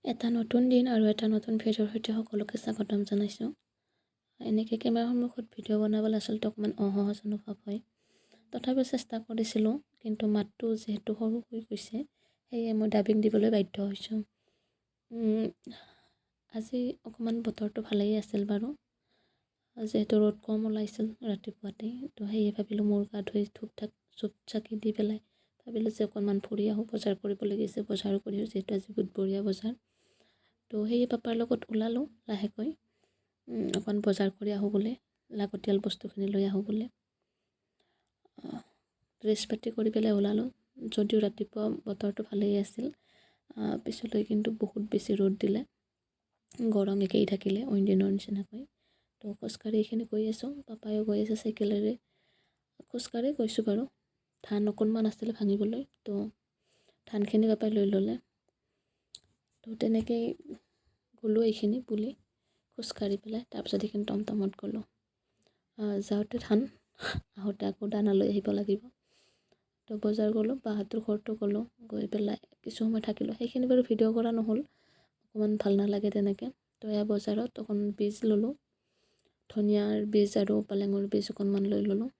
এটা নতুন দিন আৰু এটা নতুন ভিডিঅ'ৰ সৈতে সকলোকে স্বাগতম জনাইছোঁ। এনেকৈ কেমেৰাৰ সন্মুখত ভিডিঅ' বনাবলৈ আচলতে অকণমান অসহজ অনুভৱ হয়, তথাপিও চেষ্টা কৰিছিলোঁ। কিন্তু মাতটো যিহেতু সৰু হৈ গৈছে, সেয়ে মই ডাবিং দিবলৈ বাধ্য হৈছোঁ। আজি অকণমান বতৰটো ভালেই আছিল বাৰু, যিহেতু ৰ'দ কম ওলাইছিল ৰাতিপুৱাতেই। তো সেয়ে ভাবিলোঁ, মূৰ গা ধুই ধূপ ধাপ ধূপ চাকি দি পেলাই ভাবিলোঁ যে অকণমান ফুৰি আহোঁ, বজাৰ কৰিব লাগিছে, বজাৰো কৰি আহোঁ, যিহেতু আজি বুধবৰীয়া বজাৰ। তো সেয়ে পাপাৰ লগত ওলালোঁ লাহেকৈ, অকণ বজাৰ কৰি আহোঁ বুলি, লাগতিয়াল বস্তুখিনি লৈ আহোঁ বুলি। ড্ৰেছ পাতি কৰি পেলাই ওলালোঁ। যদিও ৰাতিপুৱা বতৰটো ভালেই আছিল, পিছলৈ কিন্তু বহুত বেছি ৰ'দ দিলে, গৰম একেই থাকিলে অইন দিনৰ নিচিনাকৈ। তো খোজকাঢ়ি এইখিনি গৈ আছোঁ, পাপায়ো গৈ আছে চাইকেলেৰে। খোজকাঢ়ি গৈছোঁ বাৰু। ধান অকণমান আছিলে ভাঙিবলৈ, তো ধানখিনি পাপাই লৈ ল'লে। তো তেনেকেই গ'লোঁ এইখিনি বুলি খোজকাঢ়ি পেলাই, তাৰপিছত এইখিনি টমটমত গ'লোঁ। যাওঁতে ধান, আহোঁতে আকৌ দানা লৈ আহিব লাগিব। তো বজাৰ গ'লোঁ, বাহঁতৰ ঘৰতো গ'লোঁ, গৈ পেলাই কিছু সময় থাকিলোঁ। সেইখিনি বাৰু ভিডিঅ' কৰা নহ'ল, অকণমান ভাল নালাগে তেনেকৈ। তো এয়া বজাৰত অকণ বীজ ল'লোঁ, ধনিয়াৰ বীজ আৰু পালেঙৰ বীজ অকণমান লৈ ল'লোঁ।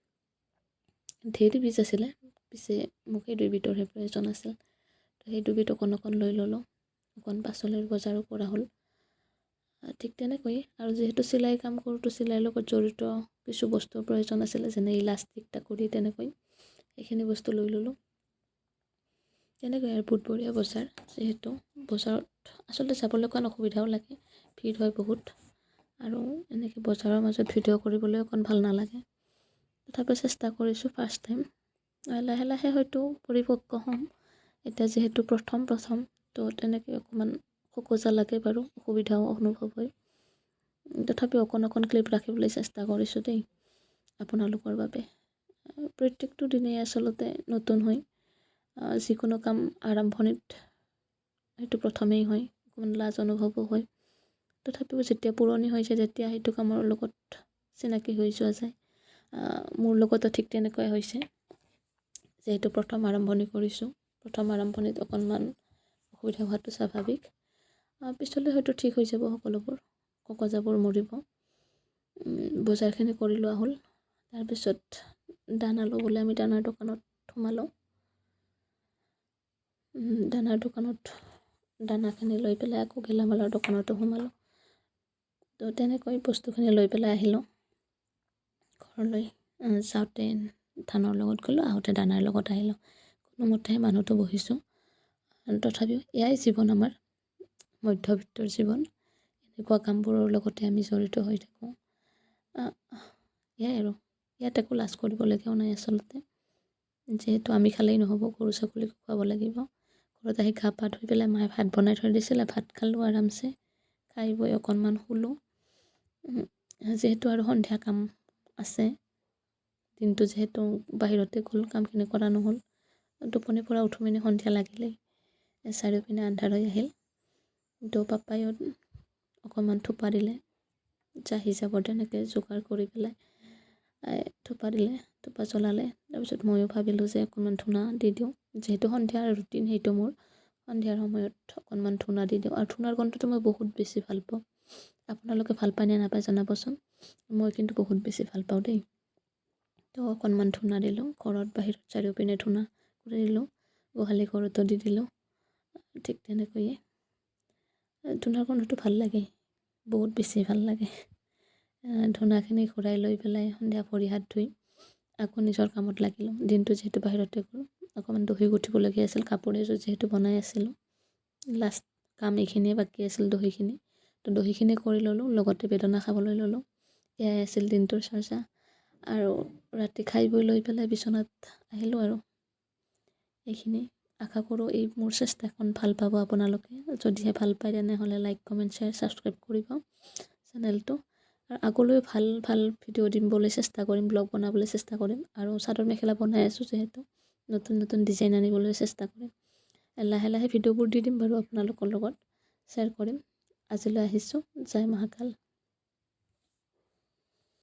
ধেৰ বীজ আছিলে, পিছে মোক সেই দুইবিধৰহে প্ৰয়োজন আছিল। তো সেই দুবিধ অকণ অকণ লৈ ল'লোঁ। অকণ পাচলিৰ বজাৰো কৰা হ'ল ঠিক তেনেকৈয়ে। আৰু যিহেতু চিলাই কাম কৰোঁ, তো চিলাইৰ লগত জড়িত কিছু বস্তুৰ প্ৰয়োজন আছিলে, যেনে ইলাষ্টিক, টাকুৰি, তেনেকৈ সেইখিনি বস্তু লৈ ল'লোঁ। তেনেকৈ আৰু বুধবৰীয়া বজাৰ যিহেতু, বজাৰত আচলতে যাবলৈ অকণ অসুবিধাও লাগে, ভিৰ হয় বহুত আৰু এনেকৈ বজাৰৰ মাজত ভিডিঅ' কৰিবলৈ অকণ ভাল নালাগে। তথাপিও চেষ্টা কৰিছোঁ ফাৰ্ষ্ট টাইম। লাহে লাহে হয়তো পৰিপক্ক হ'ম। এতিয়া যিহেতু প্ৰথম প্ৰথম, তো তেনেকৈ অকণমান খোকোজা লাগে বাৰু, অসুবিধাও অনুভৱ হয়। তথাপিও অকণ অকণ ক্লিপ ৰাখিবলৈ চেষ্টা কৰিছোঁ দেই আপোনালোকৰ বাবে। প্ৰত্যেকটো দিনেই আচলতে নতুন হয়। যিকোনো কাম আৰম্ভণিত সেইটো প্ৰথমেই হয়, অকণমান লাজ অনুভৱো হয়। তথাপিও যেতিয়া পুৰণি হৈ যায়, তেতিয়া সেইটো কামৰ লগত চিনাকি হৈ যোৱা যায়। মোৰ লগতো ঠিক তেনেকুৱাই হৈছে। যিহেতু প্ৰথম আৰম্ভণি কৰিছোঁ, প্ৰথম আৰম্ভণিত অকণমান অসুবিধা হোৱাটো স্বাভাৱিক। পিছলৈ হয়তো ঠিক হৈ যাব সকলোবোৰ, খোকোজাবোৰ মৰিব। বজাৰখিনি কৰি লোৱা হ'ল। তাৰপিছত দানা ল'বলৈ আমি দানাৰ দোকানত সোমালোঁ। দানাৰ দোকানত দানাখিনি লৈ পেলাই আকৌ গেলামালৰ দোকানতো সোমালোঁ। তো তেনেকৈ বস্তুখিনি লৈ পেলাই আহিলোঁ ঘৰলৈ। যাওঁতে ধানৰ লগত গ'লোঁ, আহোঁতে দানাৰ লগত আহিলোঁ। কোনোমতেহে মানুহটো বহিছোঁ। তথাপিও এয়াই জীৱন, আমাৰ মধ্যবিত্তৰ জীৱন। এনেকুৱা কামবোৰৰ লগতে আমি জড়িত হৈ থাকোঁ। এয়াই আৰু, ইয়াত একো লাজ কৰিবলগীয়াও নাই আচলতে। যিহেতু আমি খালেই নহ'ব, গৰু ছাগলীকো খুৱাব লাগিব। ঘৰত আহি গা পা ধুই পেলাই মায়ে ভাত বনাই থৈ দিছিলে, ভাত খালোঁ আৰামছে। খাই বৈ অকণমান শুলোঁ। যিহেতু আৰু সন্ধিয়া কাম আছে, দিনটো যিহেতু বাহিৰতে গ'ল, কামখিনি কৰা নহ'ল। টোপনিৰ পৰা উঠো মানে সন্ধিয়া লাগিলেই, চাৰিওপিনে আন্ধাৰ হৈ আহিল। তো পাপায়ো অকণমান থোপা দিলে, জাহি জাবৰ তেনেকৈ যোগাৰ কৰি পেলাই থোপা দিলে, থোপা জ্বলালে। তাৰপিছত ময়ো ভাবিলোঁ যে অকণমান ধূনা দি দিওঁ, যিহেতু সন্ধিয়াৰ ৰুটিন সেইটো মোৰ। সন্ধিয়াৰ সময়ত অকণমান ধূনা দি দিওঁ আৰু ধূনাৰ গোন্ধটো মই বহুত বেছি ভাল পাওঁ। আপোনালোকে ভাল পায় নে নাপায় জনাবচোন। মই কিন্তু বহুত বেছি ভাল পাওঁ দেই। তো অকণমান ধূনা দিলোঁ, ঘৰত বাহিৰত চাৰিওপিনে ধূনা কৰি দিলোঁ, গোহালি ঘৰতো দি দিলোঁ। ঠিক তেনেকৈয়ে ধূনাৰ গোন্ধটো ভাল লাগে, বহুত বেছি ভাল লাগে। ধূনাখিনি ঘূৰাই লৈ পেলাই সন্ধিয়া ভৰি হাত ধুই আকৌ নিজৰ কামত লাগিলোঁ। দিনটো যিহেতু বাহিৰতে গ'ল, অকণমান দহি গুঠিবলগীয়া আছিল, কাপোৰ এযোৰ যিহেতু বনাই আছিলোঁ। লাষ্ট কাম এইখিনিয়ে বাকী আছিল, দহিখিনি। তো দহিখিনি কৰি ল'লোঁ, লগতে বেদনা খাবলৈ ল'লোঁ। এয়াই আছিল দিনটোৰ চৰ্চা। আৰু ৰাতি খাই বৈ লৈ পেলাই বিচনাত আহিলোঁ আৰু এইখিনি। আশা কৰোঁ এই মোৰ চেষ্টাখন ভাল পাব আপোনালোকে। যদিহে ভাল পায়, তেনেহ'লে লাইক, কমেণ্ট, শ্বেয়াৰ, ছাবস্ক্ৰাইব কৰিব চেনেলটো। আৰু আগলৈও ভাল ভাল ভিডিঅ' দিবলৈ চেষ্টা কৰিম, ব্লগ বনাবলৈ চেষ্টা কৰিম। আৰু চাদৰ মেখেলা বনাই আছোঁ যিহেতু, নতুন নতুন ডিজাইন আনিবলৈ চেষ্টা কৰিম। লাহে লাহে ভিডিঅ'বোৰ দি দিম বাৰু, আপোনালোকৰ লগত শ্বেয়াৰ কৰিম। আজিলৈ আহিছোঁ। জয় মহাকাল।